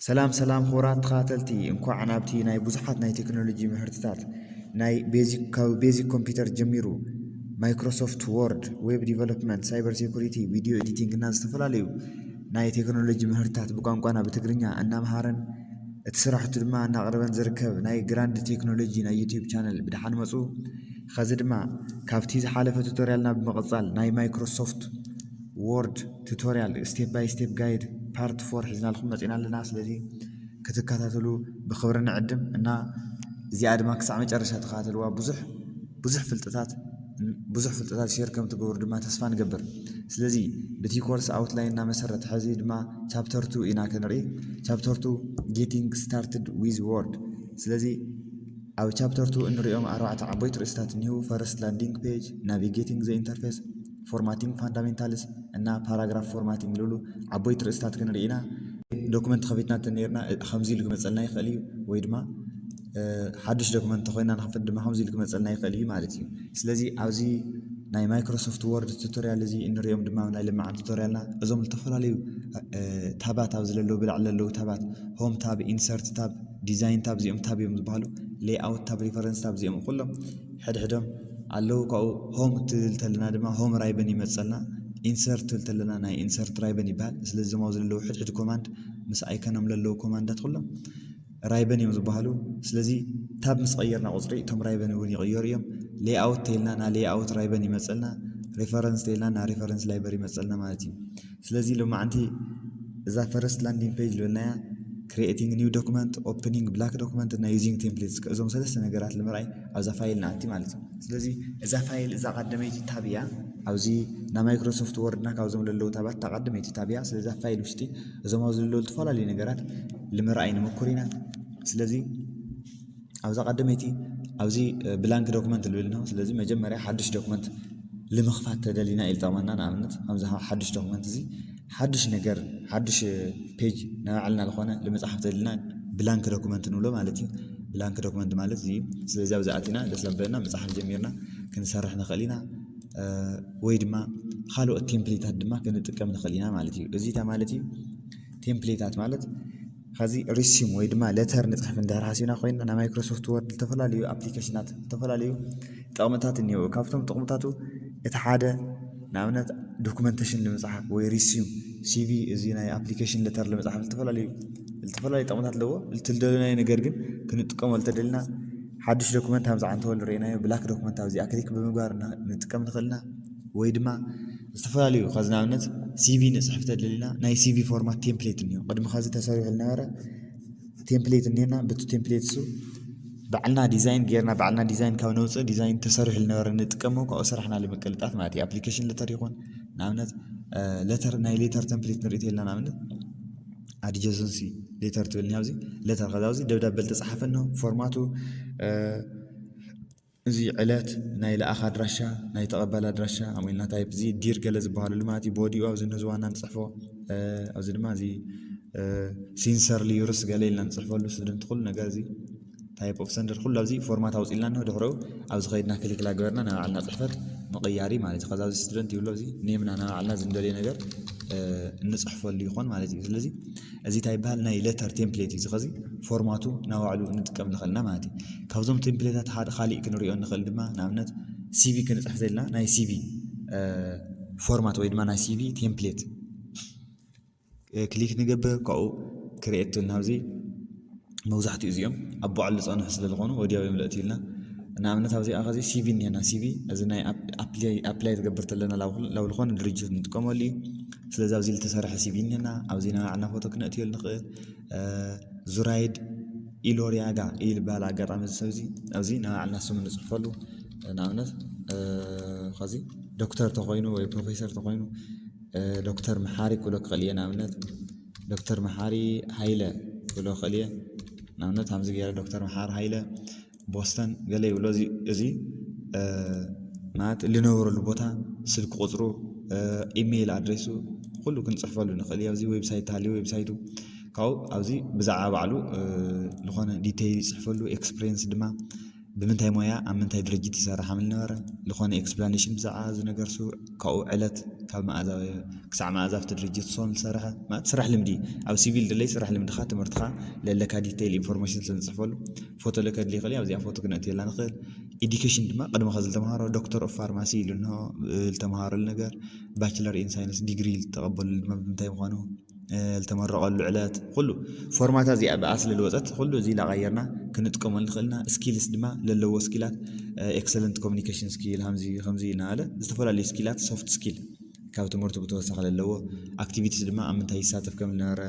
ሰላም ሰላም ክቡራት ተኸታተልቲ፣ እንኳዕ ናብቲ ናይ ብዙሓት ናይ ቴክኖሎጂ ምህርትታት ናይ ቤዚክ፣ ካብ ቤዚክ ኮምፒውተር ጀሚሩ ማይክሮሶፍት ወርድ፣ ዌብ ዲቨሎፕመንት፣ ሳይበር ሴኩሪቲ፣ ቪዲዮ ኤዲቲንግ እና ዝተፈላለዩ ናይ ቴክኖሎጂ ምህርትታት ብቋንቋና ብትግርኛ እናምሃረን እቲ ስራሕቱ ድማ እናቕረበን ዝርከብ ናይ ግራንድ ቴክኖሎጂ ናይ ዩቲዩብ ቻነል ብደሓን መፁ። ኸዚ ድማ ካብቲ ዝሓለፈ ቱቶሪያልና ብምቕፃል ናይ ማይክሮሶፍት ወርድ ቱቶሪያል ስቴፕ ባይ ስቴፕ ጋይድ ፓርት ፎር ሒዝናልኩም መፂና ኣለና። ስለዚ ክትከታተሉ ብኽብሪ ንዕድም እና እዚኣ ድማ ክሳዕ መጨረሻ ተኸታተልዋ። ብዙሕ ብዙሕ ፍልጥታት ብዙሕ ፍልጥታት ሼር ከም ትገብሩ ድማ ተስፋ ንገብር። ስለዚ ብቲ ኮርስ ኣውትላይን እና መሰረት ሕዚ ድማ ቻፕተር ቱ ኢና ክንርኢ። ቻፕተር ቱ ጌቲንግ ስታርትድ ዊዝ ወርድ። ስለዚ ኣብ ቻፕተር ቱ እንሪኦም ኣርባዕተ ዓበይቲ ርእስታት እኒህው። ፈረስት ላንዲንግ ፔጅ፣ ናቪጌቲንግ ዘ ኢንተርፌስ፣ ፎርማቲንግ ፋንዳሜንታልስ እና ፓራግራፍ ፎርማቲንግ ዝብሉ ዓበይቲ ርእስታት ክንርኢ ኢና። ዶክመንት ከፊትና እንተነይርና ከምዚ ኢሉ ክመፀልና ይኽእል እዩ፣ ወይ ድማ ሓዱሽ ዶክመንት ተኮይና ንክፍት ድማ ከምዚ ኢሉ ክመፀልና ይኽእል እዩ ማለት እዩ። ስለዚ ኣብዚ ናይ ማይክሮሶፍት ወርድ ቱቶሪያል እዚ እንሪኦም ድማ ናይ ልማዓን ቱቶሪያልና እዞም ዝተፈላለዩ ታባት ኣብዚ ዘለዉ ብላዕሊ ዘለዉ ታባት ሆም ታብ፣ ኢንሰርት ታብ፣ ዲዛይን ታብ እዚኦም ታብ እዮም ዝበሃሉ። ሌይኣውት ታብ፣ ሪፈረንስ ታብ እዚኦም ኩሎም ሕድሕዶም ኣለዉ። ካብኡ ሆም ትብል ተለና ድማ ሆም ራይበን ይመፀልና። ኢንሰርት ትብል ተለና ናይ ኢንሰርት ራይበን ይበሃል። ስለዚ እዞም ኣብዚ ዘለዉ ሕድሕድ ኮማንድ ምስ ኣይከኖም ዘለዉ ኮማንዳት ኩሎም ራይበን እዮም ዝበሃሉ። ስለዚ ታብ ምስ ቀየርና ቁፅሪ እቶም ራይበን እውን ይቕየሩ እዮም። ሌይኣውት ተይልና ና ሌይኣውት ራይበን ይመፀልና። ሪፈረንስ ተይልና ና ሪፈረንስ ላይበር ይመፀልና ማለት እዩ። ስለዚ ሎማዓንቲ እዛ ፈረስት ላንዲንግ ፔጅ ዝበልናያ ክሪኤቲንግ ኒው ዶክመንት፣ ኦፕኒንግ ብላክ ዶክመንት እና ዩዚንግ ቴምፕሌትስ እዞም ሰለስተ ነገራት ንምርኣይ ኣብዛ ፋይል ንኣቲ ማለት እዩ። ስለዚ እዛ ፋይል እዛ ቀደመይቲ ታብ እያ። ኣብዚ ናይ ማይክሮሶፍት ወርድና ካብዞም ዘለዉ ታባት እታ ቀደመይቲ ታብ እያ። ስለዚ ኣብ ፋይል ውሽጢ እዞም ኣብዚ ዘለዉ ዝተፈላለዩ ነገራት ንምርኣይ ንምኩር ኢና። ስለዚ ኣብዛ ቀደመይቲ ኣብዚ ብላንክ ዶክመንት ዝብል ነው። ስለዚ መጀመርያ ሓዱሽ ዶክመንት ንምኽፋት ተደሊና እዩ ዝጠቕመና። ንኣብነት ከምዚ ሓዱሽ ዶክመንት እዚ ሓዱሽ ነገር ሓዱሽ ፔጅ ናይ ባዕልና ዝኾነ ንምፅሓፍ ተደሊና ብላንክ ዶክመንት ንብሎ ማለት እዩ። ብላንክ ዶክመንት ማለት እዚ እዩ። ስለዚ ኣብዚ ኣቲና ደስ ለበለና ምፅሓፍ ጀሚርና ክንሰርሕ ንኽእል ኢና። ወይ ድማ ካልኦት ቴምፕሌታት ድማ ክንጥቀም ንኽእል ኢና ማለት እዩ። እዚ እንታይ ማለት እዩ? ቴምፕሌታት ማለት ኸዚ ሪሲም ወይ ድማ ለተር ንፅሕፍ እንድሕር ሓሲብና ኮይና ናይ ማይክሮሶፍት ወርድ ዝተፈላለዩ ኣፕሊኬሽናት ዝተፈላለዩ ጥቕምታት እኒአው። ካብቶም ጥቕምታቱ እቲ ሓደ ንኣብነት ዶኩመንቴሽን ንምፅሓፍ ወይ ሪሲም፣ ሲቪ፣ እዚ ናይ ኣፕሊኬሽን ለተር ንምፅሓፍ ዝተፈላለዩ ዝተፈላለዩ ጥቕምታት ኣለዎ። ልትልደለናዮ ነገር ግን ክንጥቀመሉ ተደልና ሓዱሽ ዶኩመንት ሃምፃ እንተወል ርኢናዮ ብላክ ዶኩመንት ኣብዚኣ ክሊክ ብምግባር ንጥቀም ንኽእልና ወይ ድማ ዝተፈላለዩ ኸዚ ንኣብነት ሲቪ ንፅሕፍ ተደሊና ናይ ሲቪ ፎርማት ቴምፕሌት እኒኦ ቅድሚ ኸዚ ተሰሪሑ ዝነበረ ቴምፕሌት እኒና ብቲ ቴምፕሌት እሱ ባዕልና ዲዛይን ጌርና ባዕልና ዲዛይን ካብ ነውፅእ ዲዛይን ተሰሪሑ ዝነበረ ንጥቀሞ ካብኡ ስራሕና ንምቅልጣፍ ማለት እዩ። ኣፕሊኬሽን ለተር ይኹን ንኣብነት ለተር ናይ ሌተር ቴምፕሌት ንርኢ ተልና ንኣብነት ኣድጀሰንሲ ሌተር ትብል ኣብዚ ለተር ከዛ ኣብዚ ደብዳበ ዝተፃሓፈ ነው ፎርማቱ እዚ ዕለት ናይ ለኣኽ ኣድራሻ ናይ ተቐባል ኣድራሻ ኣሙልና ታይፕ እዚ ዲር ገለ ዝበሃሉ ልማት እዩ። ቦዲኡ ኣብዚ ነዚ ዋና ንፅሕፎ ኣብዚ ድማ እዚ ሲንሰርሊ ዩርስ ገለ ኢልና ንፅሕፈሉ ስቱደንት ኩሉ ነገር እዚ ታይፕ ኦፍ ሰንደር ኩሉ ኣብዚ ፎርማት ኣውፅልና ነው ድሕረኡ ኣብዚ ከይድና ክሊክ ላገበርና ናይ ባዕልና ፅሕፈት ምቕያሪ ማለት እዩ። ከዛ ኣብዚ ስቱደንት ይብሎ እዚ ኔምና ናይ ባዕልና ዝንደልዮ ነገር እንፅሕፈሉ ይኾን ማለት እዩ። ስለዚ እዚ እንታይ ይበሃል? ናይ ለተር ቴምፕሌት እዩ። እዚ ኸዚ ፎርማቱ ናባዕሉ ንጥቀም ንኽእልና ማለት እዩ። ካብዞም ቴምፕሌታት ሓደ ካሊእ ክንሪኦ ንኽእል ድማ ንኣብነት ሲቪ ክንፅሕፍ ዘለና ናይ ሲቪ ፎርማት ወይ ድማ ናይ ሲቪ ቴምፕሌት ክሊክ ንገብር ካብኡ ክሪኤት ናብዚ መብዛሕትኡ እዚኦም ኣብ ባዕሉ ዝፀንሑ ስለ ዝኾኑ ወዲያው እዮም ለእትዩልና። ንኣብነት ኣብዚኣ ኸዚ ሲቪ እኒሀና ሲቪ እዚ ናይ ኣፕላይ ትገብር ተለና ላብ ዝኾነ ድርጅት ንጥቀመሉ እዩ። ስለዚ ኣብዚ ዝተሰርሐ ሲቪ እኒሀና ኣብዚ ናይ ባዕልና ፎቶ ክነእትየሉ ንኽእል። ዙራይድ ኢሎሪያጋ እዩ ዝበሃል ኣጋጣሚ እዚ ሰብ እዚ ኣብዚ ናይ ባዕልና ስሙ ንፅሕፈሉ ንኣብነት ኸዚ ዶክተር ተኾይኑ ወይ ፕሮፌሰር ተኾይኑ ዶክተር መሓሪ ክብሎ ክኽእል እየ ንኣብነት ዶክተር መሓሪ ሃይለ ክብሎ ክኽእል እየ። ንኣብነት ከምዚ ገይረ ዶክተር መሓሪ ሃይለ ቦስተን ገለ ይብሎ እዚ ማለት ልነብረሉ ቦታ ስልኪ ቁፅሩ ኢሜይል ኣድሬሱ ኩሉ ክንፅሕፈሉ ንኽእል እዩ። ኣብዚ ዌብሳይት ተሃልዩ ዌብሳይቱ ካብኡ ኣብዚ ብዛዕባ ባዕሉ ዝኾነ ዲቴይል ይፅሕፈሉ ኤክስፕሪየንስ ድማ ብምንታይ ሞያ ኣብ ምንታይ ድርጅት ይሰርሕ ከም ዝነበረ ዝኾነ ኤክስፕላኔሽን ብዛዕባ እዚ ነገር ስሩዕ ካብኡ ዕለት ካብ መኣዛ ክሳዕ መኣዛ ኣብቲ ድርጅት ሶም ዝሰርሐ ማለት ስራሕ ልምዲ ኣብ ሲቪል ድለይ ስራሕ ልምድኻ ትምህርትኻ ለለካ ዲቴይል ኢንፎርሜሽን ስለንፅሕፈሉ ፎቶ ለከድሊ ይኽእል ኣብዚኣ ፎቶ ክነእትየላ ንኽእል። ኤዲኬሽን ድማ ቅድሚ ከዚ ዝተምሃሮ ዶክተር ኦፍ ፋርማሲ ኢሉ እንሆ ዝተምሃረሉ ነገር ባችለር ኢን ሳይንስ ዲግሪ ዝተቐበሉ ድማ ብምንታይ ምዃኑ ዝተመረቐሉ ዕለት ኩሉ ፎርማታ እዚኣ ብኣ ስለ ዝወፀት ኩሉ እዚ ኢላ ቀየርና ክንጥቀመሉ ንኽእልና ስኪልስ ድማ ለለዎ ስኪላት ኤክሰለንት ኮሚኒኬሽን ስኪል ከምዚ ከምዚ እናበለ ዝተፈላለዩ ስኪላት ሶፍት ስኪል ካብ ትምህርቱ ብተወሳኺ ለለዎ ኣክቲቪቲስ ድማ ኣብ ምንታይ ይሳተፍ ከም ዝነበረ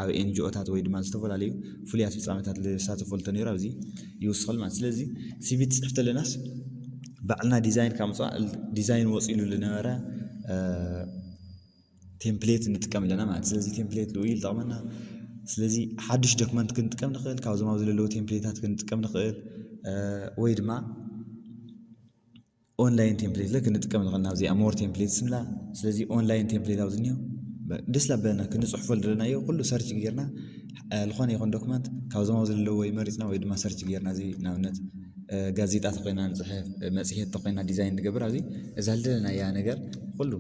ኣብ ኤንጂኦታት ወይ ድማ ዝተፈላለዩ ፍሉያት ፍፃመታት ዝሳተፈሉ ተነይሩ ኣብዚ ይውስኸል ማለት ስለዚ ሲቪ ትፅሕፍ ተለናስ ባዕልና ዲዛይን ካብ ምፅዋ ዲዛይን ወፂሉ ዝነበረ ቴምፕሌት ንጥቀም ኣለና ማለት ስለዚ ቴምፕሌት ልኡ ይጠቕመና ስለዚ ሓድሽ ዶክመንት ክንጥቀም ንኽእል ካብዞም ኣብዚ ዘለዉ ቴምፕሌታት ክንጥቀም ንኽእል ወይ ድማ ኦንላይን ቴምፕሌት ለ ክንጥቀም ንኽእል ናብዚኣ ሞር ቴምፕሌት ስምላ ስለዚ ኦንላይን ቴምፕሌት ኣብዚ እኒኦ ደስ ላበለና ክንፅሕፎ ዘለናዮ ኩሉ ሰርች ጌርና ዝኾነ ይኹን ዶክመንት ካብዞም ኣብዚ ዘለዉ ወይ መሪፅና ወይ ድማ ሰርች ጌርና እዚ ንኣብነት ጋዜጣ ተኮይና ንፅሕፍ መፅሄት ተኮይና ዲዛይን ንገብር ኣብዚ እዛ ልደለናያ ነገር ኩሉ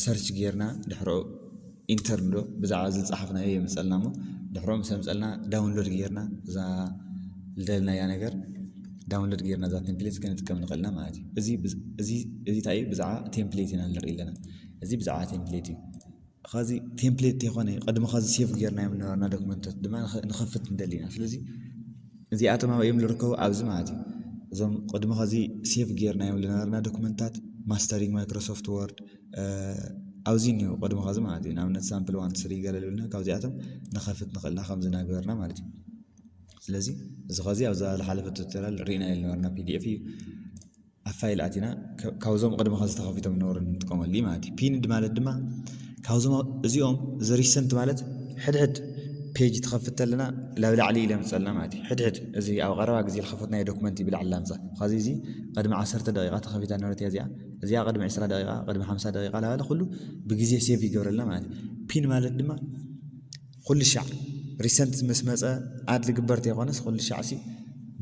ሰርች ጌርና ድሕሮ ኢንተር ዶ ብዛዕባ ዝፀሓፍናዮ የምፀልና ሞ ድሕሮ ምስ ኣምፀልና ዳውንሎድ ጌርና እዛ ልደለናያ ነገር ዳውንሎድ ጌርና እዛ ቴምፕሌት ክንጥቀም ንኽእልና ማለት እዩ እዚ እንታይ እዩ ብዛዕባ ቴምፕሌት ኢና ንርኢ ኣለና እዚ ብዛዕባ ቴምፕሌት እዩ ኸዚ ቴምፕሌት ተይኮነ ቅድሚ ኸዚ ሴቭ ጌርናዮም ዝነበርና ዶክመንታት ድማ ንኸፍት ንደሊ ኢና ስለዚ እዚኣቶም ኣብ እዮም ዝርከቡ ኣብዚ ማለት እዩ እዞም ቅድሚ ኸዚ ሴቭ ጌርናዮም ዝነበርና ዶክመንታት ማስተሪንግ ማይክሮሶፍት ወርድ ኣብዚ እኒሁ ቅድሚ ኸዚ ማለት እዩ ንኣብነት ሳምፕል ዋን ስሪ ገለ ዝብልና ካብዚኣቶም ንኸፍት ንኽእልና ከምዚ ናገበርና ማለት እዩ ስለዚ እዚ ኸዚ ኣብዛ ዝሓለፈ ቱቶሪያል ርኢናዮ ዝነበርና ፒዲኤፍ እዩ ኣብ ፋይል ኣቲና ካብዞም ቅድሚ ኸዚ ተኸፊቶም ዝነበሩ ንጥቀመሉ ማለት እዩ ፒንድ ማለት ድማ ካብዞም እዚኦም እዚ ሪሰንት ማለት ሕድሕድ ፔጅ ትኸፍት ተለና ላብ ላዕሊ ኢለ ምፀልና ማለት እዩ ሕድሕድ እዚ ኣብ ቀረባ ግዜ ዝኸፈትናዮ ዶክመንት እዩ ብላዕሊ ላምፃ ኸዚ እዚ ቅድሚ ዓሰርተ ደቂቃ ተኸፊታ ነበረት እያ እዚኣ እዚኣ ቅድሚ ዕስራ ደቂቃ ቅድሚ ሓምሳ ደቂቃ ላበለ ኩሉ ብግዜ ሴቭ ይገብረልና ማለት እዩ ፒን ማለት ድማ ኩሉ ሻዕ ሪሰንት ምስ መፀ ኣድ ዝግበር ተይኮነስ ኩሉ ሻዕ ሲ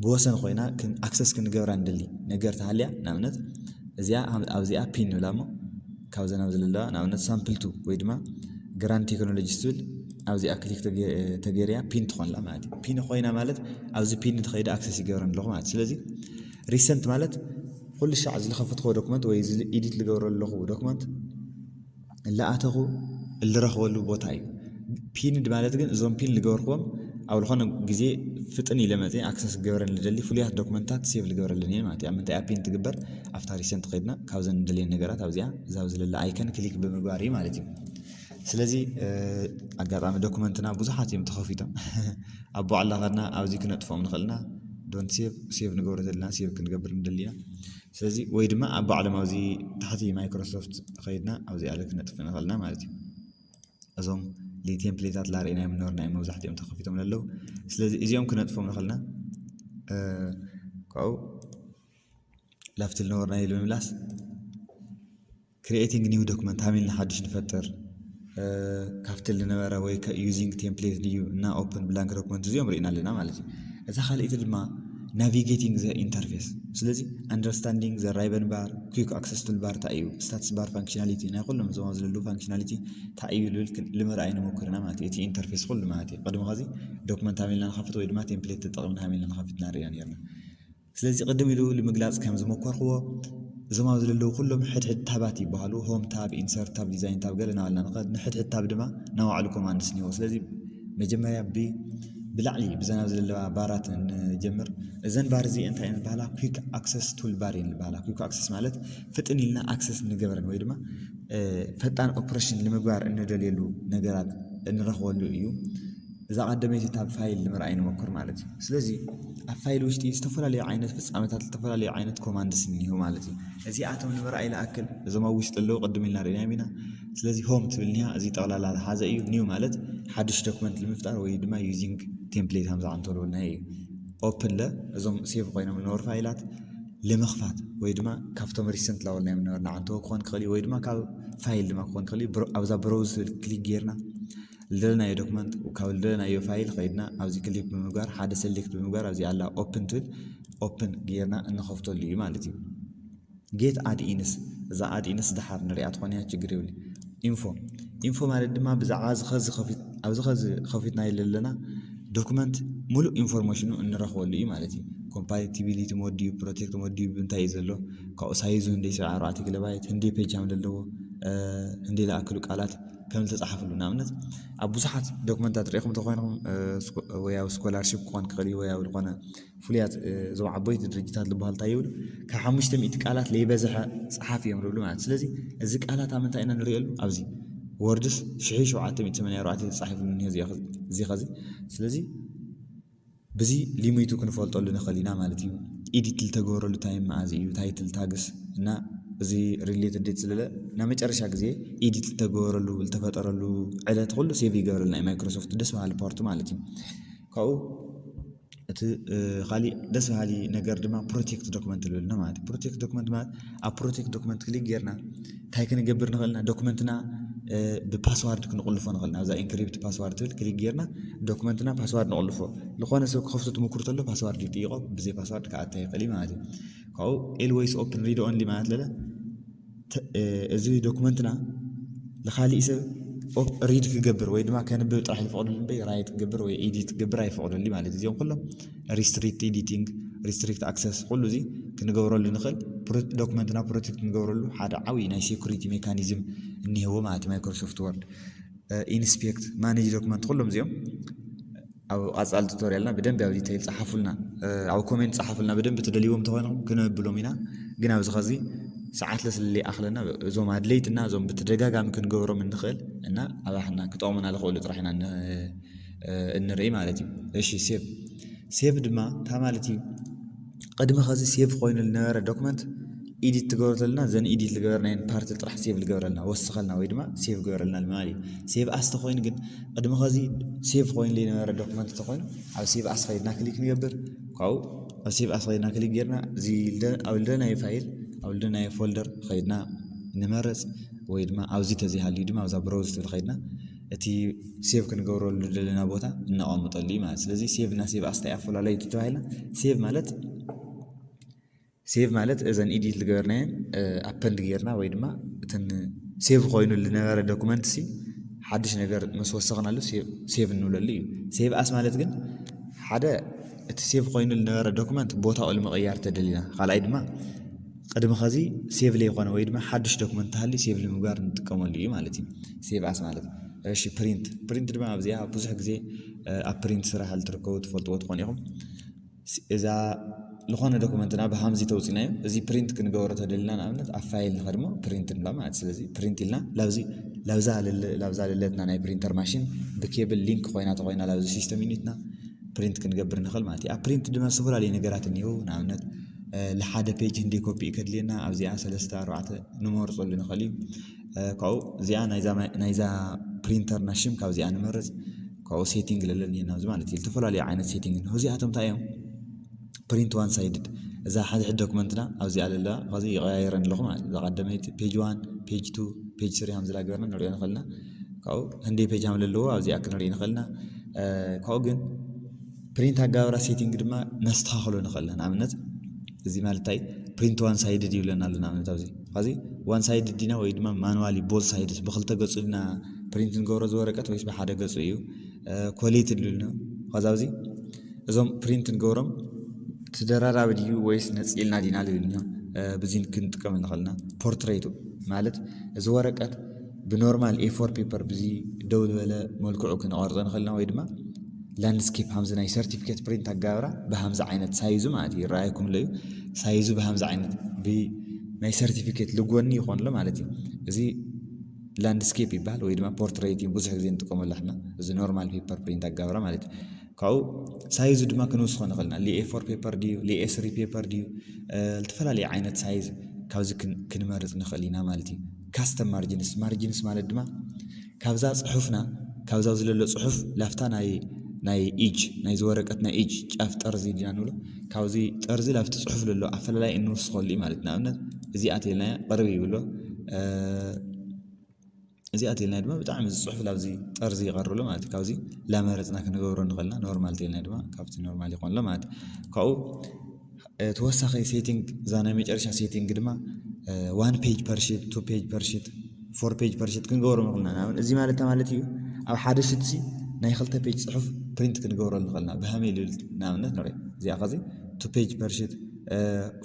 ብወሰን ኮይና ኣክሰስ ክንገብራ ንደሊ ነገር ተሃልያ ንኣብነት እዚኣ ኣብዚኣ ፒን ንብላ እሞ ካብዘን ኣብዚ ዘለዋ ንኣብነት ሳምፕል ቱ ወይ ድማ ግራንድ ቴክኖሎጂ ትብል ኣብዚኣ ክሊክ ተገይርያ ፒን ትኾንላ ማለት እዩ ፒን ኮይና ማለት ኣብዚ ፒን ትኸይደ ኣክሰስ ይገብረን ኣለኹ ማለት ስለዚ ሪሰንት ማለት ኩሉ ሻዕ ዝለኸፈትክዎ ዶክመንት ወይ ኢዲት ዝገብረ ኣለኹ ዶክመንት እላኣተኹ እልረኽበሉ ቦታ እዩ ፒንድ ማለት ግን እዞም ፒን ዝገበርክዎም ኣብ ዝኾነ ግዜ ፍጥን ኢለ መፅእ ኣክሰስ ክገብረን ልደሊ ፍሉያት ዶክመንታት ሴቭ ዝገብረለን እየን ማለት እዩ ኣብ ምንታይ ፒን ትግበር ኣብታ ሪሰንት ከድና ካብዘን ንደልየን ነገራት ኣብዚኣ እዛ ዝለለ ኣይከን ክሊክ ብምግባር እዩ ማለት እዩ ስለዚ ኣጋጣሚ ዶክመንትና ብዙሓት እዮም ተኸፊቶም ኣብ ባዕልና ከድና ኣብዚ ክነጥፎም ንኽእልና ዶንት ሴቭ ሴቭ ንገብሮ ዘለና ሴቭ ክንገብር ንደሊና ስለዚ ወይ ድማ ኣብ ባዕሎም ኣብዚ ታሕቲ ማይክሮሶፍት ከይድና ኣብዚ ኣለ ክነጥፍ ንኽእልና ማለት እዩ እዞም ቴምፕሌታት ላርእና የምንበርና እዮም መብዛሕትኦም ተኸፊቶም ኣለዉ ስለዚ እዚኦም ክነጥፎም ንኽእልና ካብኡ ላፍቲ ዝነበርና ኢሉ ምምላስ creating new document ሃሚልና ሓድሽ ንፈጥር ካብቲ ዝነበረ ወይ using template new እና open blank document እዚኦም ርኢና ኣለና ማለት እዩ እዛ ካልእቲ ድማ navigating the interface ስለዚ understanding the ribbon bar quick access toolbar እንታይ እዩ status bar functionality ናይ ኩሎም እዞም ዘለዉ functionality እንታይ እዩ ልብል ልምርኣይ ንሞክርና ማለት እዩ እቲ ኢንተርፌስ ኩሉ ማለት እዩ ቅድሚ ከዚ ዶክመንት ሃሚልና ንኸፍት ወይ ድማ ቴምፕሌት ተጠቕምና ሃሚልና ንኸፍት ናርኢና ነርና ስለዚ ቅድም ኢሉ ንምግላፅ ከም ዝመኮርክዎ እዞም ኣብዚ ዘለዉ ኩሎም ሕድሕድ ታባት ይበሃሉ ሆም ታብ ኢንሰርት ታብ ዲዛይን ታብ ገለ ናባልና ንኸድ ንሕድሕድ ታብ ድማ ናባዕሉ ኮማንድስ እኒዎ ስለዚ መጀመርያ ብ ብላዕሊ ብዘን ኣብ ዘለዋ ባራት ንጀምር እዘን ባር እዚ እንታይ እየን ዝበሃላ quick access toolbar እየን ዝበሃላ quick access ማለት ፍጥን ኢልና ኣክሰስ ንገብረን ወይ ድማ ፈጣን ኦፕሬሽን ንምግባር እንደልየሉ ነገራት እንረኽበሉ እዩ እዛ ቀደመይቲ ታብ ፋይል ንምርኣይ ንመኩር ማለት እዩ ስለዚ ኣብ ፋይል ውሽጢ ዝተፈላለዩ ዓይነት ፍፃመታት ዝተፈላለዩ ዓይነት ኮማንድስ እኒሁ ማለት እዩ እዚኣቶም ንምርኣይ ዝኣክል እዞም ኣብ ውሽጢ ኣለዉ ቅድም ኢልና ርኢናዮም ኢና ስለዚ ሆም ትብል ኒሃ እዚ ጠቕላላ ዝሓዘ እዩ ኒው ማለት ሓድሽ ዶክመንት ንምፍጣር ወይ ድማ using template ሃምዛ ዓንተልዎ ናይ እዩ ኦፕን ለ እዞም ሴቭ ኮይኖም ዝነበሩ ፋይላት ልምኽፋት ወይ ድማ ካብቶም ሪሰንት ላወልናዮም ነበርና ዓንተዎ ክኾን ክኽእል እዩ ወይ ድማ ካብ ፋይል ድማ ክኾን ክኽእል እዩ ኣብዛ ብሮዝ ትብል ክሊክ ጌርና ልደለናዮ ዶክመንት ካብ ልደለናዮ ፋይል ከይድና ኣብዚ ክሊክ ብምግባር ሓደ ሰሌክት ብምግባር ኣብዚ ኣላ ኦፕን ትብል ኦፕን ጌርና እንኸፍተሉ እዩ ማለት እዩ። ጌት ኣድኢንስ፣ እዛ ኣድኢንስ ድሓር ንሪኣ ትኾን እያ፣ ችግር የብሉ። ኢንፎ ኢንፎ ማለት ድማ ብዛዕባ እዚ ኸዚ ከፊት ኣብዚ ኸዚ ከፊትና ዘለና ዶክመንት ሙሉእ ኢንፎርሜሽኑ እንረኽበሉ እዩ ማለት እዩ። ኮምፓቲቢሊቲ ሞድ ድዩ፣ ፕሮቴክት ሞድ ድዩ፣ እንታይ እዩ ዘሎ፣ ካብኡ ሳይዙ ህንደይ ሰብዓ ኣርባዕተ ኪሎባይት፣ ህንደይ ፔጅ ሃም ዘለዎ፣ ህንደይ ዝኣክሉ ቃላት ከም ዝተፃሓፍሉ። ንኣብነት ኣብ ብዙሓት ዶክመንታት ሪኢኹም ተኾይንኹም ወይ ኣብ ስኮላርሽፕ ክኾን ክኽእል እዩ ወይ ኣብ ዝኾነ ፍሉያት እዞም ዓበይቲ ድርጅታት ዝበሃሉ እንታይ ይብሉ፣ ካብ ሓሙሽተ ሚእቲ ቃላት ለይበዝሐ ፀሓፍ እዮም ዝብሉ ማለት። ስለዚ እዚ ቃላት ኣብ ምንታይ ኢና ንሪእሉ? ኣብዚ ወርድስ ሽሕ ሸውዓተ ሚእቲ ሰማንያ ኣርባዕተ ተፃሒፍሉ እኒሀ እዚ ኸዚ። ስለዚ ብዚ ሊሚቱ ክንፈልጠሉ ንኽእል ኢና ማለት እዩ። ኤዲት ዝተገበረሉ ታይም መዓዝ እዩ፣ ታይትል ታግስ እና እዚ ሪሌትድ ዴት ስለለ ናብ መጨረሻ ግዜ ኤዲት ዝተገበረሉ ዝተፈጠረሉ ዕለት ኩሉ ሴቭ ይገብረልና እዩ ማይክሮሶፍት። ደስ በሃሊ ፓርቱ ማለት እዩ። ካብኡ እቲ ካሊእ ደስ በሃሊ ነገር ድማ ፕሮቴክት ዶክመንት ዝብል ነው ማለት እዩ። ፕሮቴክት ዶክመንት ማለት ኣብ ፕሮቴክት ዶክመንት ክሊክ ጌርና እንታይ ክንገብር ንኽእልና፣ ዶክመንትና ብፓስዋርድ ክንቁልፎ ንኽእልና። ኣብዛ ኢንክሪፕት ፓስዋርድ ትብል ክሊክ ጌርና ዶክመንትና ፓስዋርድ ንቁልፎ። ዝኾነ ሰብ ክኸፍቶ ትምክሩ ተሎ ፓስዋርድ ይጥይቆ፣ ብዘይ ፓስዋርድ ክኣታ ይኽእል እዩ ማለት እዩ። ካብኡ ኤልዌይስ ኦፕን ሪድ ኦንሊ ማለት ለለ እዚ ዶክመንትና ንኻሊእ ሰብ ሪድ ክገብር ወይ ድማ ከንብብ ጥራሕ ይፈቕደሉ እምበይ ራይት ክገብር ወይ ኤዲት ክገብር ኣይፈቕደሉ ማለት እዩ። እዚኦም ኩሎም ሪስትሪክት ኤዲቲንግ፣ ሪስትሪክት ኣክሰስ ኩሉ እዚ ክንገብረሉ ንኽእል ዶክመንትና ፕሮቴክት ንገብረሉ ሓደ ዓብዪ ናይ ሴኩሪቲ ሜካኒዝም እኒሄዎ ማለት እዩ። ማይክሮሶፍት ወርድ ኢንስፔክት ማኔጅ ዶክመንት ኩሎም እዚኦም ኣብ ቃፃል ቱቶሪያልና ብደንብ ኣብ ዲቴይል ፀሓፉልና፣ ኣብ ኮሜንት ፀሓፉልና ብደንብ ትደልይዎም ተኾይንኩም ክነብሎም ኢና። ግን ኣብዚ ኸዚ ሰዓት ለስልለ ኣኽለና እዞም ኣድለይትና እዞም ብተደጋጋሚ ክንገብሮም እንኽእል እና ኣባሕና ክጠቕሙና ዝኽእሉ ጥራሕ ኢና እንርኢ ማለት እዩ። እሺ ሴቭ ሴቭ ድማ እንታይ ማለት እዩ? ቅድሚ ኸዚ ሴቭ ኮይኑ ዝነበረ ዶክመንት ኢዲት ትገብሮ ተለና ዘን ኢዲት ዝገበርናየን ፓርቲ ጥራሕ ሴቭ ዝገበረልና ወስኸልና ወይ ድማ ሴቭ ገበረልና ማለት እዩ። ሴቭ ኣስ ተኾይኑ ግን ቅድሚ ኸዚ ሴቭ ኮይኑ ዘይነበረ ዶክመንት ተኾይኑ ኣብ ሴቭ ኣስ ኸይድና ክሊክ ንገብር። ካብኡ ኣብ ሴቭ ኣስ ኸይድና ክሊክ ጌርና እዚ ኣብ ልደናዮ ፋይል ኣብ ልደናዮ ፎልደር ኸይድና ንመረፅ ወይ ድማ ኣብዚ ተዘይሃልዩ ድማ ኣብዛ ብሮዝ ትብል ኸይድና እቲ ሴቭ ክንገብረሉ ዘለና ቦታ እነቐምጠሉ እዩ ማለት። ስለዚ ሴቭ እና ሴቭ ኣስ እንታይ ኣፈላለዩ ተባሂልና ሴቭ ማለት ሴቭ ማለት እዘን ኢዲት ዝገበርናየን ኣፐንድ ጌርና ወይ ድማ እተን ሴቭ ኮይኑ ዝነበረ ዶክመንት ሲ ሓድሽ ነገር ምስ ወሰኽናሉ ሴቭ እንብለሉ እዩ። ሴቭ ኣስ ማለት ግን ሓደ እቲ ሴቭ ኮይኑ ዝነበረ ዶክመንት ቦታኡ ንምቕያር ተደሊና፣ ካልኣይ ድማ ቅድሚ ኸዚ ሴቭ ለይኮነ ወይ ድማ ሓድሽ ዶክመንት ተሃልዩ ሴቭ ንምግባር ንጥቀመሉ እዩ ማለት እዩ። ሴቭ ኣስ ማለት እሺ። ፕሪንት ፕሪንት ድማ ኣብዚኣ ብዙሕ ግዜ ኣብ ፕሪንት ስራሕ ልትርከቡ ትፈልጥዎ ትኾኑ ኢኹም። እዛ ዝኾነ ዶክመንትና ብሃምዚ ተውፅናዮ እዚ ፕሪንት ክንገብሮ ተደልና ንኣብነት ኣብ ፋይል ንኸድሞ ፕሪንት ንብላ ማለት። ስለዚ ፕሪንት ኢልና ላብዚ ላብዛ ለለ- ላብዛ ለለትና ናይ ፕሪንተር ማሽን ብኬብል ሊንክ ኮይና ተኮይና ላብዚ ሲስተም ዩኒትና ፕሪንት ክንገብር ንኽእል ማለት እዩ። ኣብ ፕሪንት ድማ ዝተፈላለዩ ነገራት እኒህው። ንኣብነት እ፣ ለሓደ ፔጅ ህንደይ ኮፒ እዩ ከድልየና ኣብዚኣ ሰለስተ ኣርባዕተ ንመርፀሉ ንኽእል እዩ። እ፣ ካብኡ እዚኣ ናይዛ ማይ- ናይዛ ፕሪንተርና ሽም ካብዚኣ ንመርፅ። ካብኡ ሴቲንግ ለለኒ ናብዚ ማለት እዩ። ዝተፈላለዩ ዓይነት ሴቲንግ እዚኣቶም እንታይ እዮም? ፕሪንት ዋን ሳይድድ እዛ ሓድሕድ ዶክመንትና ኣብዚኣ ለላ ኸዚ ይቐያየረን ኣለኹ ማለት እዩ። እዛ ቀደመይቲ ፔጅ ዋን ፔጅ ቱ ፔጅ ስሪ ሃም ዝላ ገበርና ንሪኦ ንኽእልና። ካብኡ ህንደይ ፔጅ ሃም ለለዎ ኣብዚኣ ክንርኢ ንኽእልና። እ፣ ካብኡ ግን ፕሪንት ኣጋብራ ሴቲንግ ድማ ነስተኻኽሎ ንኽእልና። ንኣብነት እዚ ማለት እንታይ ፕሪንት ዋን ሳይድድ ይብለና ኣሎ። ንኣብነት ኣብዚ ኸዚ ዋን ሳይድድ ዲና ወይ ድማ ማኑዋሊ ቦዝ ሳይድስ ብክልተ ገፁ ዲና ፕሪንት ንገብሮ ዝወረቀት ወይስ ብሓደ ገፁ እዩ ኮሌት ድልልና። ኸዚ ኣብዚ እዞም ፕሪንት ንገብሮም ተደራራቢ ድዩ ወይስ ነፂልና ዲና ልብል ብዚ ክንጥቀም ንኽእልና። ፖርትሬቱ ማለት እዚ ወረቀት ብኖርማል ኤ ፎር ፔፐር ብዚ ደው ዝበለ መልክዑ ክንቐርጾ ንኽእልና ወይ ድማ ላንድስኬፕ ሃምዚ ናይ ሰርቲፊኬት ፕሪንት ኣጋብራ ብሃምዚ ዓይነት ሳይዙ ማለት እዩ ይረኣየኩም ኣሎ እዩ። ሳይዙ ብሃምዚ ዓይነት ናይ ሰርቲፊኬት ልጎኒ ይኾን ኣሎ ማለት እዩ። እዚ ላንድስኬፕ ይበሃል ወይ ድማ ፖርትሬት እዩ ብዙሕ ግዜ ንጥቀመሉ ሕና እዚ ኖርማል ፔፐር ፕሪንት ኣጋብራ ማለት እዩ። ካብኡ ሳይዙ ድማ ክንውስኾ ንኽእልና ሊኤ ፎር ፔፐር ድዩ ሊኤ ስሪ ፔፐር ድዩ? ዝተፈላለዩ ዓይነት ሳይዝ ካብዚ ክንመርፅ ንኽእል ኢና ማለት እዩ። ካስተም ማርጅንስ ማርጅንስ ማለት ድማ ካብዛ ፅሑፍና ካብዛ ዝለሎ ፅሑፍ ላፍታ ናይ ናይ ኢጅ ናይ ዝወረቀት ናይ ኢጅ ጫፍ ጠርዚ ዲና ንብሎ ካብዚ ጠርዚ ላፍቲ ፅሑፍ ለሎ ኣፈላላይ እንወስኸሉ እዩ ማለት ንኣብነት እዚኣ ተልናያ ቅርብ ይብሎ እዚኣ ተልና ድማ ብጣዕሚ ዝፅሑፍ ላብዚ ጠርዚ ይቐርሎ ማለት ካብዚ ላመረፅና ክንገብሮ ንኽእልና ኖርማል ተልና ድማ ካብቲ ኖርማል ይኾንሎ ማለት ካብኡ ተወሳኺ ሴቲንግ እዛ ናይ መጨረሻ ሴቲንግ ድማ one page per sheet, two page per sheet, four page per sheet ክንገብሮ ምኽልና። እዚ ማለት ማለት እዩ ኣብ ሓደ ሽትሲ ናይ ክልተ ፔጅ ፅሑፍ ፕሪንት ክንገብረሉ ንኽእልና ብሃመይ ልብል ንኣብነት ንርኢ እዚኣ ኸዚ two page per sheet,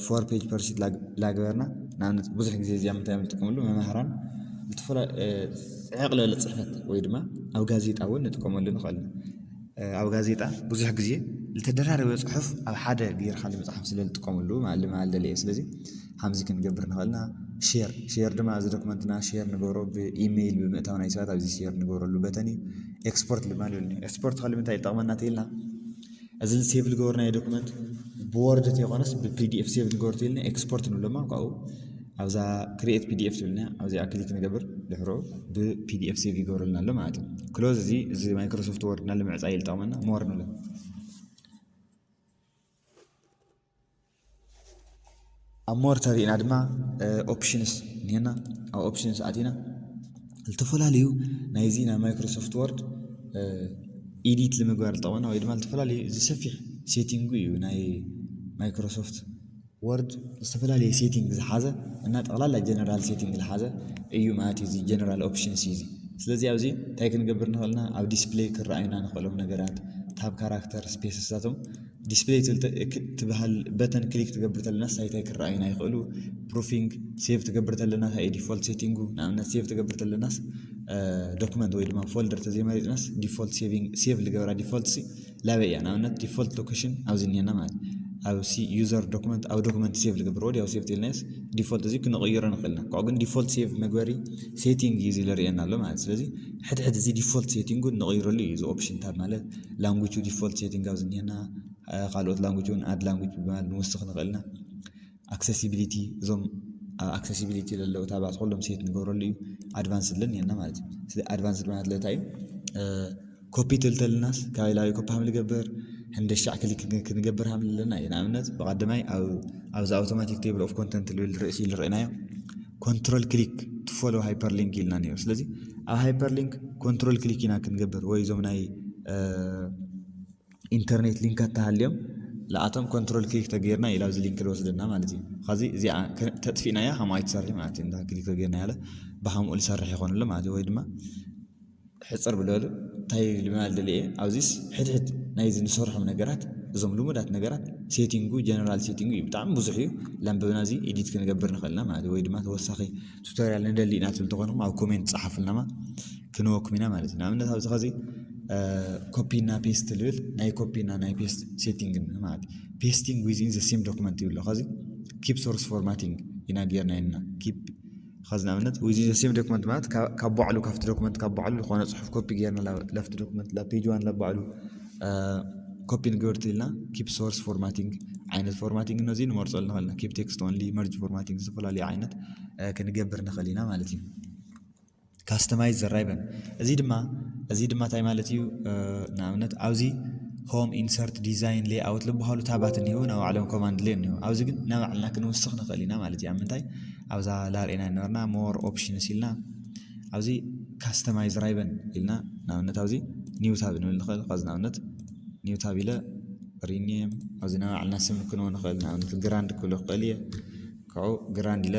four page per sheet ላግበርና ንኣብነት ብዙሕ ግዜ እዚኣ ምንታይ ንጥቀመሉ መማህራን ዕቕለለ ፅሕፈት ወይ ድማ ኣብ ጋዜጣ እውን ንጥቀመሉ ንኽእልና። ኣብ ጋዜጣ ብዙሕ ግዜ ዝተደራረበ ፅሑፍ ኣብ ሓደ ጌርካ ንምፅሓፍ ስለ ዝጥቀመሉ ልማል ደለ እየ። ስለዚ ሓምዚ ክንገብር ንኽእልና ሼር ሼር ድማ እዚ ዶክመንትና ሼር ንገብሮ ብኢሜይል ብምእታው ናይ ሰባት ኣብዚ ሼር ንገብረሉ በተን እዩ። ኤክስፖርት ድማ ንብል ኤክስፖርት ከ ንምንታይ ይጠቕመና ተይልና እዚ ሴቭ ዝገበርናዮ ዶክመንት ብወርድ ተይኮነስ ብፒዲኤፍ ሴቭ ንገብር ተይልና ኤክስፖርት ንብሎማ ካብኡ ኣብዛ ክሪኤት ፒዲኤፍ ትብልና ኣብዚኣ ክሊክ ንገብር ድሕሮ ብፒዲኤፍ ሴቭ ይገብረልና ኣሎ ማለት እዩ። ክሎዝ እዚ እዚ ማይክሮሶፍት ወርድ ናለ ምዕፃይ ይልጠቕመና ሞር ንብሎ። ኣብ ሞር ተሪእና ድማ ኦፕሽንስ እኒና ኣብ ኦፕሽንስ ኣቲና ዝተፈላለዩ ናይዚ ናይ ማይክሮሶፍት ወርድ ኢዲት ንምግባር ዝጠቕመና ወይ ድማ ዝተፈላለዩ ዝሰፊሕ ሴቲንጉ እዩ ናይ ማይክሮሶፍት ወርድ ዝተፈላለየ ሴቲንግ ዝሓዘ እና ጠቕላላ ጀነራል ሴቲንግ ዝሓዘ እዩ ማለት እዩ። እዚ ጀነራል ኦፕሽንስ እዩ እዚ። ስለዚ ኣብዚ እንታይ ክንገብር ንኽእልና ኣብ ዲስፕሌይ ክረኣዩና ንኽእሎም ነገራት ታብ ካራክተር ስፔስሳቶም ዲስፕሌይ ትብል ተ- ክ- ትበሃል በተን ክሊክ ትገብር ተለናስ ሳይታይ ክረኣዩና ይኽእሉ። ፕሩፊንግ ሴቭ ትገብር ተለና እንታይ ዲፎልት ሴቲንጉ ንኣብነት ሴቭ ትገብር ተለናስ ዶክመንት ወይ ድማ ፎልደር ተዘይመሪፅናስ ዲፎልት ሴቪንግ ሴቭ ዝገበራ ዲፎልት ሲ ላበይ እያ ንኣብነት ዲፎልት ሎኬሽን ኣብዚ እኒአና ማለት ኣብ ሲ ዩዘር ዶክመንት ኣብ ዶክመንት ሴቭ ዝገብር ወዲያው ሴቭ ተልናስ ዲፎልት እዚ ክንቕይሮ ንኽእልና ካብኡ ግን ዲፎልት ሴቭ መግበሪ ሴቲንግ እዩ ዝብል ርእየና ኣሎ ማለት ስለዚ ሕድሕድ እዚ ዲፎልት ሴቲንጉ ንቕይረሉ እዩ እዚ ኦፕሽን ታብ ማለት ላንጉቹ ዲፎልት ሴቲንግ ኣብዚ እኒአና ካልኦት ላንጉጅ እውን ኣድ ላንጉጅ ብምባል ንውስኽ ንኽእልና ኣክሰሲቢሊቲ እዞም ኣክሰሲቢሊቲ ዘለዉ ታባት ኩሎም ሴት ንገብረሉ እዩ። ኣድቫንስድ ለን የና ማለት እዩ። ስለ ኣድቫንስድ ማለት ለታ እዩ ኮፒ ትልተልናስ ካበይ ላበይ ኮፒ ሃም ልገብር ህንደሻዕ ክሊክ ክንገብር ሃም ለና እዩ። ንኣብነት ብቐደማይ ኣብዚ ኣውቶማቲክ ቴብል ኦፍ ኮንተንት ልብል ርእሲ ልርእናዮ ኮንትሮል ክሊክ ትፎሎ ሃይፐር ሊንክ ኢልና ነይሩ። ስለዚ ኣብ ሃይፐር ሊንክ ኮንትሮል ክሊክ ኢና ክንገብር ወይ እዞም ናይ ኢንተርኔት ሊንካት ተሃልዮም ለኣቶም ኮንትሮል ክሊክ ተገይርና ኢላ ኣብዚ ሊንክ ዝወስደና ማለት እዩ። ኸዚ እዚኣ ተጥፊእናያ ከምኡ ኣይትሰርሒ ማለት እዩ። እንዳ ክሊክ ተገይርና ያለ ብሃምኡ ዝሰርሕ ይኾን ኣሎ ማለት እዩ። ወይ ድማ ሕፅር ብለሉ እንታይ ልማል ደልየ ኣብዚስ ሕድሕድ ናይዚ ንሰርሖም ነገራት እዞም ልሙዳት ነገራት ሴቲንጉ ጀነራል ሴቲንጉ እዩ ብጣዕሚ ብዙሕ እዩ። ላንበብና እዚ ኤዲት ክንገብር ንኽእልና ማለት እዩ። ወይ ድማ ተወሳኺ ቱቶሪያል ንደሊ ኢና ትብል ተኾንኩም ኣብ ኮሜንት ጸሓፉልናማ ክንወኩም ኢና ማለት እዩ። ንኣብነት ኣብዚ ኸዚ ኮፒ እና ፔስት ልብል ናይ ኮፒ እና ናይ ፔስት ሴቲንግ ማለት እዩ። Pasting within the same document ይብሎ ኸዚ keep source formatting ኢና ጌርና ኢና keep ኸዚ ንኣብነት within the same document ማለት ካብ ባዕሉ ካብቲ ዶክመንት ካብ ባዕሉ ዝኾነ ፅሑፍ ኮፒ ጌርና ላፍቲ ዶክመንት ላ ፔጅ ዋን ላባዕሉ ኮፒ ንግበር ትልና keep source formatting ዓይነት formatting እነዚ ንመርፀሉ ንኽእልና keep text only merge formatting ዝተፈላለዩ ዓይነት ክንገብር ንኽእል ኢና ማለት እዩ። Customize the ribbon እዚ ድማ እዚ ድማ እንታይ ማለት እዩ? ንኣብነት ኣብዚ home insert design layout ዝበሃሉ ታባት እኒህው ናብ ባዕሎም ኮማንድ ለ እኒሁ ኣብዚ ግን ናብ ባዕልና ክንውስኽ ንኽእል ኢና ማለት እዩ። ኣብ ምንታይ ኣብዛ ላርእና ነበርና more options ኢልና ኣብዚ customize ribbon ኢልና ንኣብነት ኣብዚ new tab ንብል ንኽእል ዚ ንኣብነት new tab ኢለ rename ኣብዚ ናይ ባዕልና ስም ክንዎ ንኽእል ንኣብነት ግራንድ ክብሎ ክኽእል እየ። ካብኡ ግራንድ ኢለ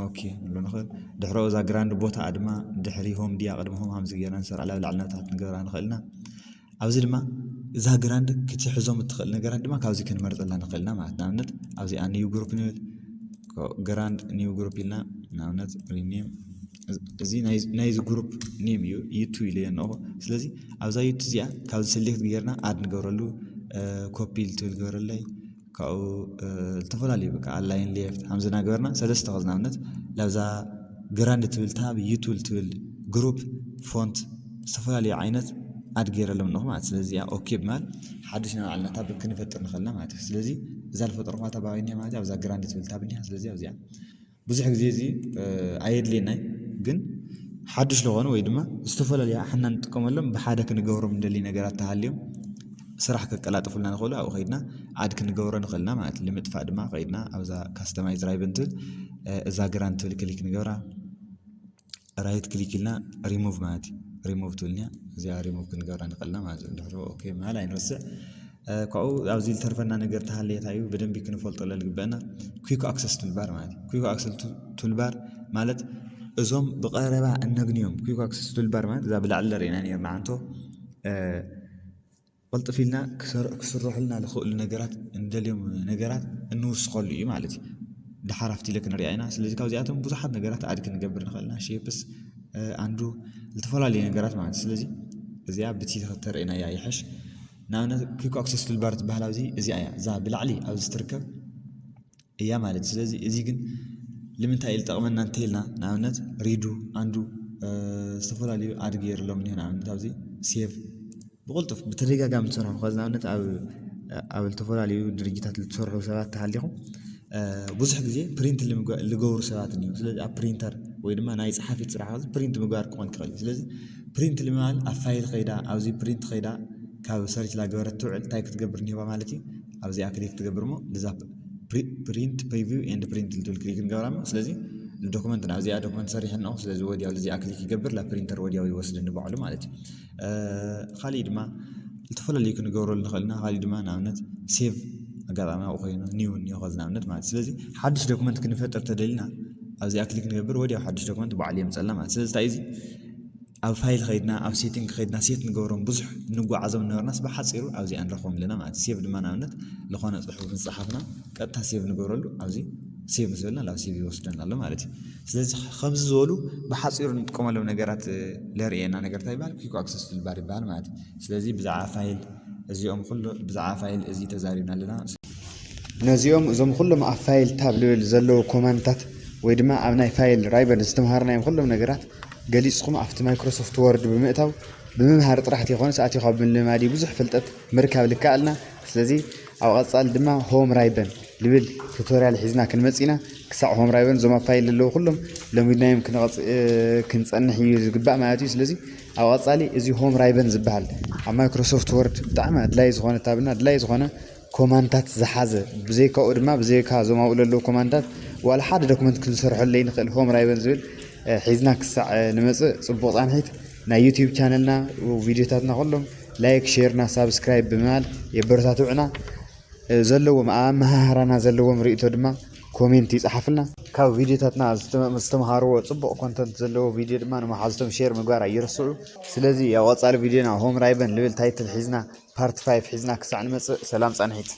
ኦኬ ንብሎ ንኽእል። ድሕሮ እዛ ግራንድ ቦታ ድማ ድሕሪ ሆም ድያ ቅድሚ ሆም ሃምዚ ጌርና ንሰርዕላ ብላዕልና ታሕት ንገብራ ንኽእልና። ኣብዚ ድማ እዛ ግራንድ ክትሕዞም እትኽእል ነገራት ድማ ካብዚ ክንመርፀላ ንኽእልና ማለት ንኣብነት ኣብዚኣ new group ንብል ግራንድ new group ኢልና ንኣብነት rename እዚ ናይዚ ግሩፕ ኔም እዩ ዩቱ ኢለ የንኦ። ስለዚ ኣብዛ ዩቱ እዚኣ ካብዚ ሰሌክት ጌርና ኣድ ንገብረሉ ኮፒ ትብል ግበረለይ ካብኡ ዝተፈላለዩ በቃ ኣላይን ሌፍት ሃምዚ እናገበርና ሰለስተ ኸዚ ንኣብነት ላብዛ ግራንድ ትብል ታብ ዩቱል ትብል ግሩፕ ፎንት ዝተፈላለዩ ዓይነት ኣድ ገይረሎም ኣለኹ ማለት ስለዚ እዚኣ ኦኬ ብማል ሓድሽ ናይ ባዕልና ታብ ክንፈጥር ንኽእልና ማለት እዩ። ስለዚ እዛ ዝፈጠርኩዋ ታብ ኣበይ እኒኣ ማለት ኣብዛ ግራንድ ትብል ታብ እኒኣ ስለዚ ኣብዚኣ ብዙሕ ግዜ እዚ ኣየድልየናይ ግን ሓድሽ ዝኾኑ ወይ ድማ ዝተፈላለዩ ሓና ንጥቀመሎም ብሓደ ክንገብሮም እንደሊ ነገራት ተሃልዮም ስራሕ ከቀላጥፉልና ንኽእሉ ኣብኡ ከይድና ኣድ ክንገብሮ ንኽእልና ማለት እዩ። ንምጥፋእ ድማ ከይድና ኣብዛ ካስተማይዝ ራይበን ትብል እዛ ግራንድ ትብል ክሊክ ንገብራ ራይት ክሊክ ኢልና ሪሙቭ ማለት እዩ። ሪሙቭ ትብልኒያ እዚኣ ሪሙቭ ክንገብራ ንኽእልና ማለት እዩ። ድሕሪ ኦኬ ምባል ኣይንረስዕ። ካብኡ ኣብዚ ዝተርፈና ነገር ተሃለየ እንታይ እዩ ብደንቢ ክንፈልጦ ለልግበአና? Quick access toolbar ማለት እዩ። Quick access toolbar ማለት እዞም ብቐረባ እነግንዮም quick access toolbar ማለት እዛ ብላዕሊ ርኢና ነርና ዓንቶ ቅልጥፍ ኢልና ክስርሑልና ዝኽእሉ ነገራት እንደልዮም ነገራት እንውስኸሉ እዩ ማለት እዩ። ድሓር ኣብቲ ኢለ ክንሪኣ ኢና። ስለዚ ካብዚኣቶም ብዙሓት ነገራት ኣድ ክንገብር ንኽእልና ሼፕስ፣ ኣንዱ ዝተፈላለዩ ነገራት ማለት እዩ። ስለዚ እዚኣ ብቲ ተርእና እያ ይሕሽ። ንኣብነት quick access toolbar ትበሃል ኣብዚ እዚኣ እያ፣ እዛ ብላዕሊ ኣብዚ ትርከብ እያ ማለት እዩ። ስለዚ እዚ ግን ንምንታይ እዩ ዝጠቕመና እንተይልና ንኣብነት ሪዱ ኣንዱ ዝተፈላለዩ ኣድ ገይርሎም እኒሆ ንኣብነት ኣብዚ ሴቭ ብቕልጡፍ ብተደጋጋሚ ትሰርሑ ከዚ ንኣብነት ኣብ ኣብ ዝተፈላለዩ ድርጅታት ልትሰርሑ ሰባት ተሃሊኹም ብዙሕ ግዜ ፕሪንት ልገብሩ ሰባት እኒሁ። ስለዚ ኣብ ፕሪንተር ወይ ድማ ናይ ፀሓፊት ስራሕ ከዚ ፕሪንት ምግባር ክኾን ክኽእል እዩ። ስለዚ ፕሪንት ልምባል ኣብ ፋይል ከይዳ ኣብዚ ፕሪንት ከይዳ ካብ ሰርች ላገበረት ትውዕል እንታይ ክትገብር እኒህዋ ማለት እዩ? ኣብዚኣ ክሊክ ትገብር ሞ እዛ print preview and print ልትብል ክሊክ ንገብራ ሞ ስለዚ ዶክመንት ናብዚኣ ዶክመንት ሰሪሐ ኣለኹ። ስለዚ ወዲያው እዚኣ ክሊክ ይገብር ላ ፕሪንተር ወዲያው ይወስደኒ ባዕሉ ማለት እዩ። ካሊእ ድማ ዝተፈላለዩ ክንገብረሉ ንኽእል ኢና። ካሊእ ድማ ንኣብነት ሴቭ ኣጋጣሚ ኣብኡ ኮይኑ ኒው እኒኦ ከዚ ንኣብነት ማለት ስለዚ ሓድሽ ዶክመንት ክንፈጥር ተደሊና ኣብዚኣ ክሊክ ንገብር ወዲያው ሓድሽ ዶክመንት ባዕሉ የምፀልና ማለት ስለዚ እንታይ እዚ ኣብ ፋይል ከይድና ኣብ ሴቲንግ ከይድና ሴት ንገብሮም ብዙሕ እንጓዓዞም ነበርናስ ብሓፂሩ ኣብዚኣ ንረኽቦም ኣለና ማለት ሴቭ ድማ ንኣብነት ዝኾነ ፅሑፍ ምስ ፀሓፍና ቀጥታ ሴቭ ንገብረሉ ኣብዚ ሴቭ ምስ በልና ናብ ሴቭ ይወስደና ኣሎ ማለት እዩ። ስለዚ ከምዚ ዝበሉ ብሓፂሩ ንጥቀመሎም ነገራት ለርእየና ነገር እንታይ ይበሃል? quick access toolbar ይበሃል ማለት እዩ። ስለዚ ብዛዕባ ፋይል እዚኦም ኩሉ ብዛዕባ ፋይል እዚ ተዛሪብና ኣለና። ነዚኦም እዞም ኩሎም ኣብ ፋይል ታብ ልብል ዘለዉ ኮማንድታት ወይ ድማ ኣብ ናይ ፋይል ራይበን ዝተምሃርናዮም ኩሎም ነገራት ገሊፅኩም ኣብቲ ማይክሮሶፍት ወርድ ብምእታው ብምምሃር ጥራሕ ተይኮነስ ኣትዩ ካብ ምልማድ ብዙሕ ፍልጠት ምርካብ ልከኣልና። ስለዚ ኣብ ቀፃሊ ድማ ሆም ራይበን ልብል ቱቶርያል ሒዝና ክንመፅ ኢና። ክሳዕ ሆም ራይበን እዞም ኣብ ፋይል ዘለዉ ኩሎም ለሚድናዮም ክንፀንሕ እዩ ዝግባእ ማለት እዩ። ስለዚ ኣብ ቀፃሊ እዚ ሆም ራይበን ዝበሃል ኣብ ማይክሮሶፍት ወርድ ብጣዕሚ ኣድላይ ዝኾነ ታብና ኣድላይ ዝኾነ ኮማንታት ዝሓዘ ብዘይካኡ ድማ ብዘይካ እዞም ኣብኡ ዘለዉ ኮማንታት ዋላ ሓደ ዶክመንት ክንሰርሐሉ ዘይንኽእል ሆም ራይበን ዝብል ሒዝና ክሳዕ ንመፅእ ፅቡቕ ፃንሒት ናይ ዩቲዩብ ቻነልና ቪድዮታትና ኩሎም ላይክ ሼርና ሳብስክራይብ ብምባል የበረታትዑና። ዘለዎም ኣመሃህራና ዘለዎም ርእቶ ድማ ኮሜንት ይፅሓፍልና። ካብ ቪድዮታትና ዝተመሃርዎ ፅቡቕ ኮንተንት ዘለዎ ቪድዮ ድማ ንመሓዝቶም ሼር ምግባር ኣይረስዑ። ስለዚ ኣብ ቀፃሊ ቪድዮና ሆም ራይበን ልብል ታይትል ሒዝና ፓርት ፋይቭ ሒዝና ክሳዕ ንመፅእ ሰላም ፃንሒት።